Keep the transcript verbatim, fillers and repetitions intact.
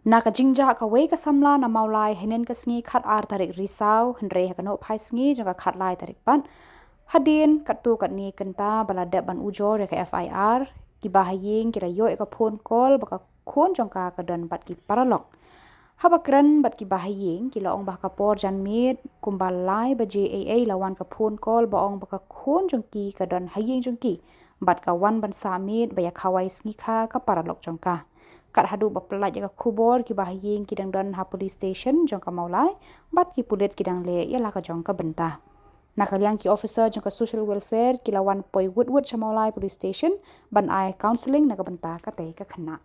Na ka jingjia kawei ka samla na Mawlai hynnin ka sngi khatar tarik Risaw, hynrei ha ka nohphai sngi jong ka khatlai tarik pat, hadien katto katne kynta ba la dep ban ujor ïa ka F I R, ki bahaïing ki la ïoh ïa ka phone call ba ka khun jong ka ka don bad ki paralok. Haba kren bad ki bahaïing, ki la ong ba ha ka por janmiet kumba lai baje ei ei la wan ka phone call ba ong ba ka khun jong ki ka don ha ïing jong ki bad ka wan ban sah miet ba ïa kawei sngi kha ka paralok jong ka. Kat haduh ba pyllait ïa ka khubor, ki bahaïing ki dang don ha police station jong ka Mawlai bad ki pulit ki dang leh ïa la ka jong ka bynta. Na ka liang ki officer jong ka social welfare ki la wan poi wut wut sha Mawlai police station ban ai counselling na ka bynta katei ka khynnah.